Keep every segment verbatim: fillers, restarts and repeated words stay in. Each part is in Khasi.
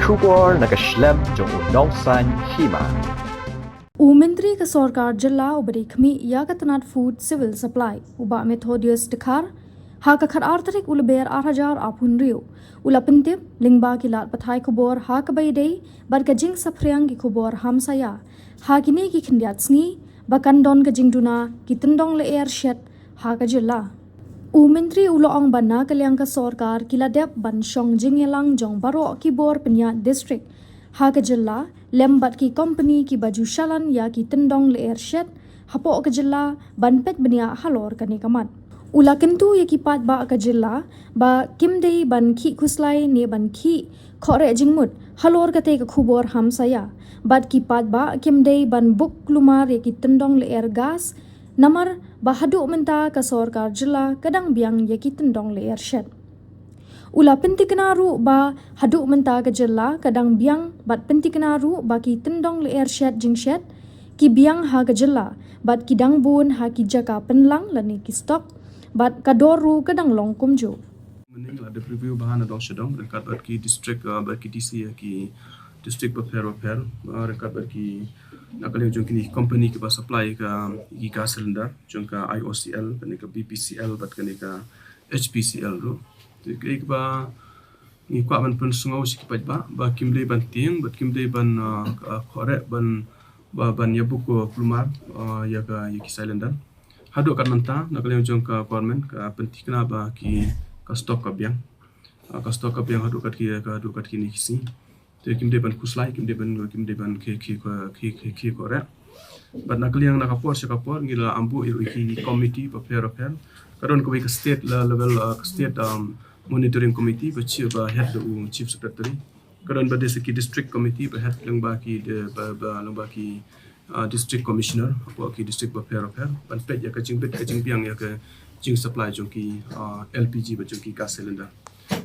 Khubor na ka shlem jong u nongsan hima. U Myntri ka Sorkar Jylla uba dei khmih ïa ka tnat Food Civil Supply, u Bah Methodius Dkhar, ha ka khatar tarik u Lber ar hajar arphew hynriew, u la pyntip lyngba ki lad pathai khubor ha kaba ïadei bad ka jingsaphriang ki khubor hamsaïa ha kine ki khyndiat sngi ba kan don ka jingduna ki tyndong lyer shet ha ka jylla. U Myntri u la ong ba na ka liang ka sorkar ki la dep ban shong jingïalang jong baroh ki bor pynïaid district ha ka jylla lem bad ki kompani kiba ju shalan ïa ki tyndong lyer shet hapoh ka jylla ban peit bniah halor kane ka mat. U la kyntu ïa ki paidbah ka jylla ba kim dei ban khih khuslai ne ban khih khohreh jingmut halor kata ka khubor hamsaïa, bad ki paidbah kim dei ban buk kulmar ïa ki tyndong lyer gas, namar ba haduh mynta ka sorkar jylla ka dang biang ïa ki tyndong lyer shet. U la pyntikna ruh ba haduh mynta ka jylla ka dang biang, bad pyntikna ruh ba ki tyndong lyer shet jingshet ki biang ha ka jylla, bad ki dang bun ha ki jaka pynlang lane ki stock, bad ka dor ruh ka dang long kumjuh. Mynne la dep review bha na dong sha dong ryngkat bad ki district, uh, bad ki D C, uh, ki district bapher bapher, uh, ryngkat bad ki na ka liang jong kine ki company kiba supply ka, ki gas cylinder jong ka I O C L, kane ka B P C L bad kane ka H P C L ruh. Te kaei kaba ngi kwah ban pynsngew sha ki paidbah ba kim dei ban tieng bad kim dei ban, uh, uh, khohreh ban, ba ban ïabuk, uh, kulmar, uh, ïa ka, ïa ki cylinder. Haduh kat mynta na ka liang jong ka government ka pyntikna ba ki, ka stock ka biang. Ah, ka stock ka biang haduh kat ki, ka haduh kat kine ki sngi. Te kim dei ban khuslai, kim dei ban, kim dei ban khie, khie, khie, khie, khie khohreh. Bad na ka liang na ka por sha ka por ngi la ïambuh ïa ki committee bapher bapher. Ka don kawei ka state la level, ah, ka state, um, monitoring committee ba chi, ba head da u chief secretary. Ka don ba dei sa ki district committee ba head lyngba ki de, ba, ba lyngba ki, ah, district commissioner hapoh ki district bapher bapher ban peit ïa ka jingbit ka jingbiang ïa ka jingsupply jong ki, ah, L P G bad jong ki gas cylinder.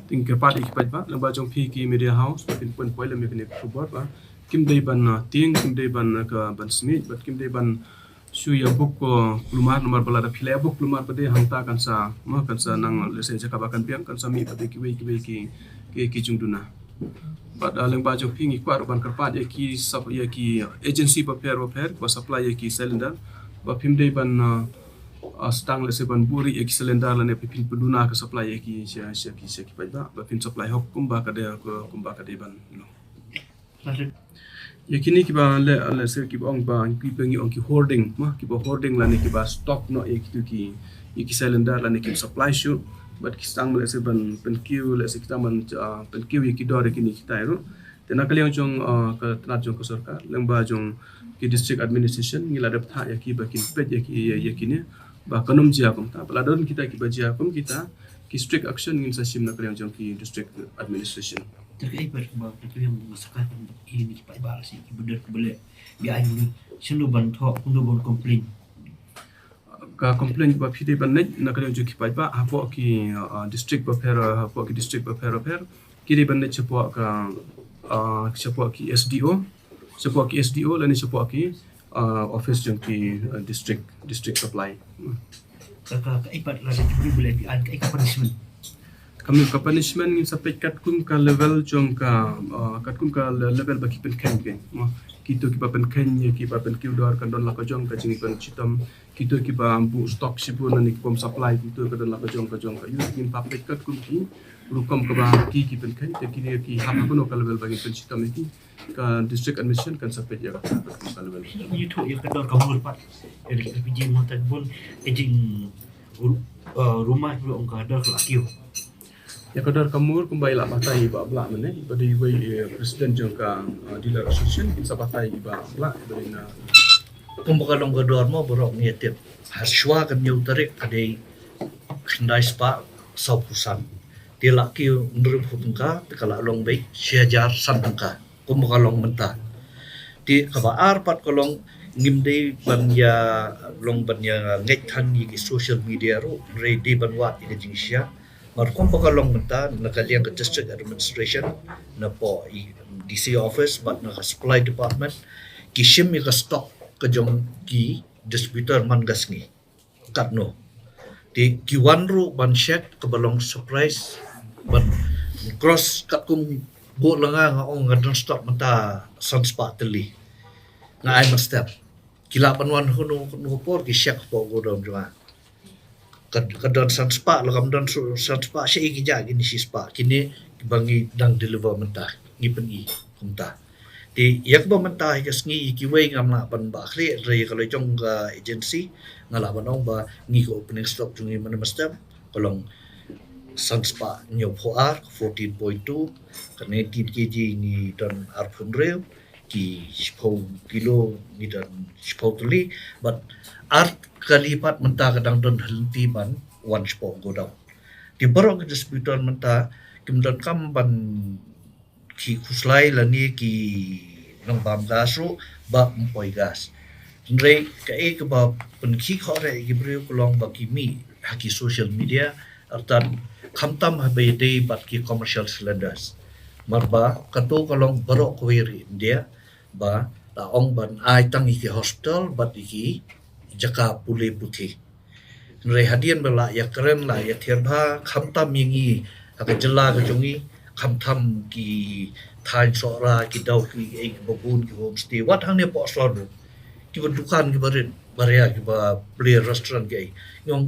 Te ngi kyrpad ïa ki paidbah lyngba jong phi ki media house ba phin pynpoi lem ïa kane ka khubor ba kim dei ban, ah, tieng, kim dei ban, ah, ka ban smiej bad kim dei ban shu ïabuk, uh, kulmar namar ba lada phi la ïabuk kulmar pat de hangta kan sa, ma, kan sa nang lehse jaka ba kan biang kan sa mih pat de kiwei kiwei ki, ki, ki jingduna. Bad, uh, lyngba jong phi ngi kwah ruh ban kyrpad ïa ki sap, ïa ki agency bapher bapher ba supply ïa ki cylinder ba phim dei ban, uh, uh, sdang lehse ban buhrieh ïa ki cylinder lane phin pynduna ka supply ïa ki sha, sha ki, sha ki paidbah ba phin supply hok kumba ka dei, kumba ka dei ban long. Ïa kine kiba leh, lehse kiba ong ba, kiba ngi ong ki hoarding, ma, kiba hoarding lane kiba stock noh ïa kitu ki, ïa ki cylinder lane kim supply shuh bad ki sdang lehse ban pynkiew, lehse ki sdang ban, ah, pynkiew ïa ki dor ïa kine kitai ruh. Te na ka liang jong, ah, ka tnat jong ka sorkar lyngba jong ki district administration ngi la dep thah ïa ki ba kin peit ïa ki, ïa, ïa kine ba kan ym jia kumta. Ba la don kita kiba jia kum kita, ki strict action ngin sa shim na ka liang jong ki district administration. Te kaei pat ba ka liang ba nga sa kren ba ïa kine ki paidbah lehse kiba don kiba leh beaiñ, shano ban thoh, kumno ban complain? Ka complain ba phi dei ban leit na ka liang jong ki paidbah hapoh ki, uh, district bapher, hapoh ki district bapher bapher. Ki dei ban leit shapoh ka, uh, shapoh ki S D O, shapoh ki S D O lane shapoh ki, uh, office jong ki, uh, district, district supply. Ka, ka, kaei pat lada ki briew ba leh beaiñ, kaei ka punishment? Ka, ka punishment ngin sa peit katkum ka level jong ka, ah, katkum ka le-, level ba ki pynkheiñ kein. Mo, kito kiba pynkheiñ ïa kiba pynkiew dor kan don la ka jong ka jingpynshitom. Kito kiba buh stock shibun lane ki bym supply, kito ka don la ka jong ka jong ka. Ïa ngin peit katkum ki rukom kaba ki, ki pynkheiñ, te kine ki hap ha kano ka level ba ngin pynshitom ïa ki. Ka district administration kan sa peit ïa kata, ka level. Ngi thoh ïa ka dor ka mur pat. Ïa ka L P G mo, ta bun ka jing ru-, uh, rumah ruh ong ka dor ka la kiew. Ïa ka dor ka mur kumba i la batai i Bah Blah mynne, ba dei iwei i president jong ka, uh, dealer association, in sa batai i Bah Blah, ba dei na. Kumba ka long ka dor mo baroh ngi tip. Hashwa ka hynñiew tarik ka dei khyndai spah sawphew san. Te la kiew hynriewphew tyngka, te ka la long beit shi hajar san tyngka. Kumba ka long mynta. Te kaba ar pat ka long ngim dei ban ïa long ban ïa ngeit than ïa ki social media ruh, hynrei dei ban wad ïa ka jingshisha. Mar kumba ka long mynta na ka liang ka district administration, na poh i D C office bad na ka supply department, ki shim ïa ka stock ka jong ki distributor man ka sngi. Katno. Te ki wan ruh ban check kaba long surprise, ban cross katkum Bud la nga, nga ong nga don stock mynta san spah tylli. Nga ai mynstep. Ki lah ban wan hunu hunu por ki check hapoh godown jong nga. Ka, ka don san spah, la kam don su-, san spah, sha i ki ja kine shi spah. Kine ba ngi dang deliver mynta, ngi pyni kumta. Te ïa kaba mynta ha ka sngi ïa kiwei ngam lah ban bah khlieh, hynrei ïa ka la jong ka agency nga lah ban ong ba ngi ka opening stock jong ngi mynne mynstep ka long san spah hynñiewphew ar, fourteen point two, ka nineteen K G ngi don arphew hynriew, ki shiphew kilo ngi don shiphew tylli, bad ar kali pat mynta ka dang don ha lynti ban wan shapoh godown. Te baroh ki distributor mynta kim donkam ban khih khuslai lane ki nongbam gas ruh ba ym poi gas. Hynrei kaei kaba pynkhih khohreh ïa ki briew ka long ba ki mih ha ki social media, artat khamtam haba ïadei bad ki commercial cylinders. Namar ba kato ka long baroh kawei ri India ba la ong ban ai tang ïa ki hospital bad ïa ki jaka pule puthi. Hynrei hadien ba la ïakren, la ïathiar bha, khamtam ïa ngi ha ka jylla ka jong ngi, khamtam ki thaiñ Sohra, ki Dawki, ki ei kiba bun, ki homestay, wat hangne Pohshnong ruh, kiba dukan kiba rit baria, kiba plie restaurant ki ei. Ngi ong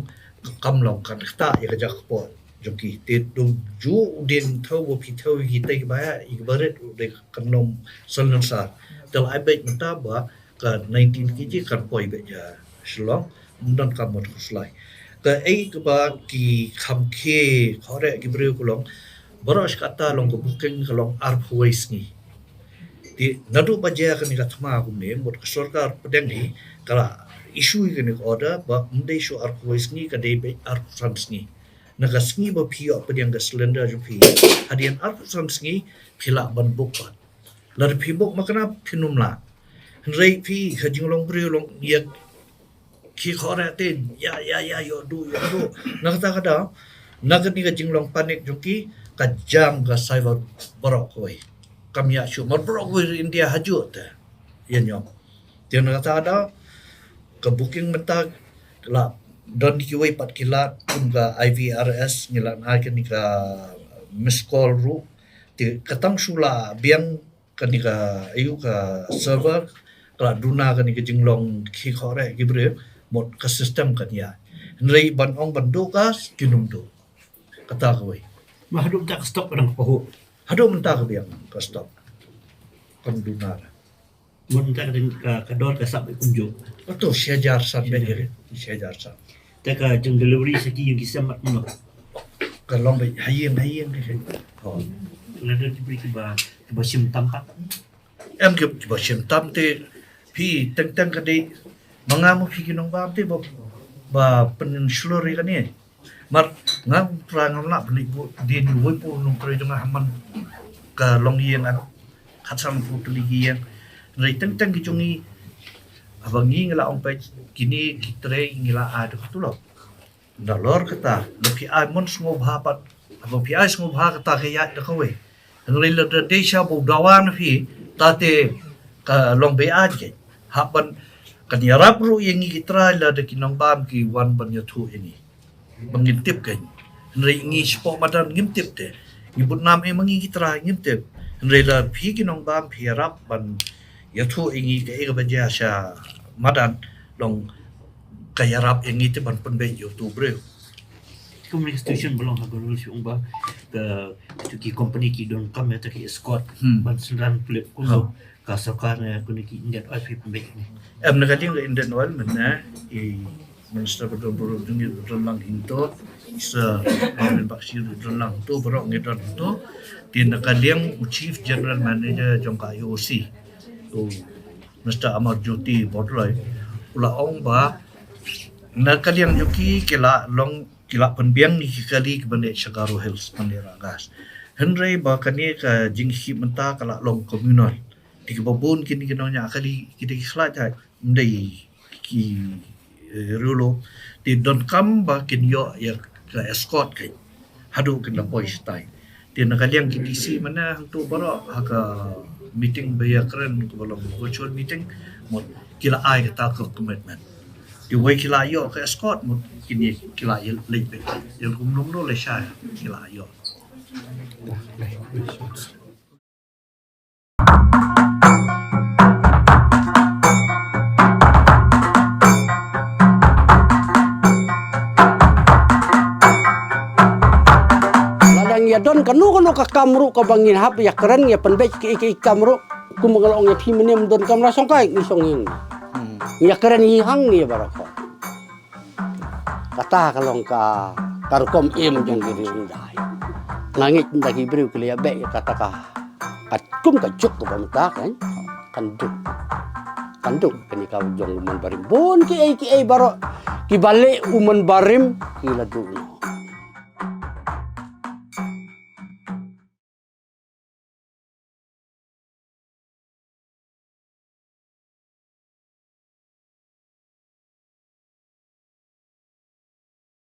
kam long kan ktah ïa ka jaka kpoh jong ki. Te dang ju u dien thew, ba phi thew ïa kitei kiba heh, ïa kiba rit u dei kan long salonsar. Te la ai beit mynta ba ka nineteen K G kan poi beit ïa Shillong, ym donkam ban khuslai. Kaei kaba ki kham khie khohreh ki briew ka long, baroh shi katta long ka booking ka long arphew wei sngi. Te naduh ba jia kane ka thma kumne, mut ka sorkar pdeng hi ka la issue ïa kane ka order ba ym dei shuh arphew wei sngi, ka dei beit arphew san sngi. Na ka sngi ba phi ïoh pdiang ka cylinder jong phi, hadien arphew san sngi phi lah ban book pat. Lada phi book ma kane phin ym lah. Hynrei phi ka jinglong briew long ïa ki khohreh te ïa, ïa, ïa, ïoh duh, ïoh duh. Na kata ka daw, na kane ka jinglong panic jong ki, ka jam ka cyber baroh kawei. Kam ïa shuh, mar baroh kawei ri India ha juh te ïa ñiom. Te na kata ka daw, ka booking mynta la don kiwei pat ki lad kum ka I V R S, ngi la ai kane ka missed call ruh. Te ka tang shu la biang kane ka, aïu, ka server, ka la duna kane ka jinglong khie khohreh ki briew, mut ka system kan ïaid. Hynrei ban ong ban duh gas, kin ym duh. Kata kawei. Ma haduh mynta ka stock ka dang pahuh. Haduh mynta ka biang ka stock. Kan duna. Mut mynta ka dang ka, ka dor ka sap kumjuh. Ato shi hajar san beit. Shi hajar san. Te ka jing delivery sha ki ïing ki sem mat kumno? Ka long beit ha ïing ha ïing. Oh. Lada ki briew kiba, kiba shim tam pat. Em ki, kiba shim tam te phi teng teng ka dei ma nga ma phi ki nongbam te ba, ba pynshlur ïa kane. Mar nga u trai ngam lah ban leit buh dien ïa uwei pa u nongtrei jong nga ha man ka longïing, ar khatsan phew tylli ki ïing. Hynrei teng teng ki jong ngi haba ngi ngi la ong peit kine ki trei ngi la ai da ka tulop. Nalor kata, lada phi ai mon sngewbha pat, haba phi ai sngewbha kata ka ïaid da kawei. Hynrei lada dei sha ba u dawa na phi, ta te ka long beit ïa ki. Hap ban kan ïarap ruh ïa ngi ki trai lada ki nongbam ki wan ban ïathuh ïa ngi. Ba ngin tip kein. Hynrei ngi shapoh madan ngim tip te. Ngi bud nam ei ma ngi ki trai ngim tip. Hynrei lada phi ki nongbam phi ïarap ban ïathuh ïa ngi kaei kaba jia sha madan, long ka ïarap ïa ngi te ban pynbeit ïa uto u briew. Kum institution ba long ha ka rul shu ong ba ka, ki company ki donkam ïa ta ki escort. Hmm. Ban synran clip kum. Ha. Ka sorkar ne kane ki Indian Oil phi pynbeit ne? Em, na ka liang ka Indian Oil mynne i Minister ba don burom jong ngi u Donlang Hingto, i Sir Marvin Bakshi u Donlang Hingto, baroh ngi don Hingto. Te na ka liang u Chief General Manager jong ka I O C, u Mister Amarjyoti Bodloi, u la ong ba na ka liang jong ki ki la long, ki la pynbiang ïa ki kali kiban leit sha Garo Hills ban leit rah gas. Hynrei ba kane ka jingkhih mynta ka la long communal. Te kiba bun kine ki nongñiah kali ki dei ki khlaiñ, ym dei ki, eh, riewlum. Te donkam ba kin ïoh ïa ka escort kein haduh kin da poi shatai. Te na ka liang ki D C mynne hangto baroh ha ka meeting ba ïakren kaba long virtual meeting, mut ki la ai kata ka commitment. Te wei ki la ïoh ka escort, mut kine ki la ïa leit beit. Ïa kum lum no leit shai ki la ïoh. Don kano kano ka kam ruh kaba ngin hap ïakren ïa pynbeit ki ki kam ruh. Kum nga la ong ïa phi mynne ym don kam la shong kai ngi shong ïing. Ngi ïakren hi hang ngi baroh. Kata ka long ka ka rukom im jong ki ri Indai. Nga ngeit da ki briew ki la ïa beh ïa kata ka. Ka kum ka juk kaba mynta kan. Kan duk. Kan duk kane ka jong u Mon Barim. Bun ki ei ki ei baroh. Ki ba leh u Mon Barim ki la duk.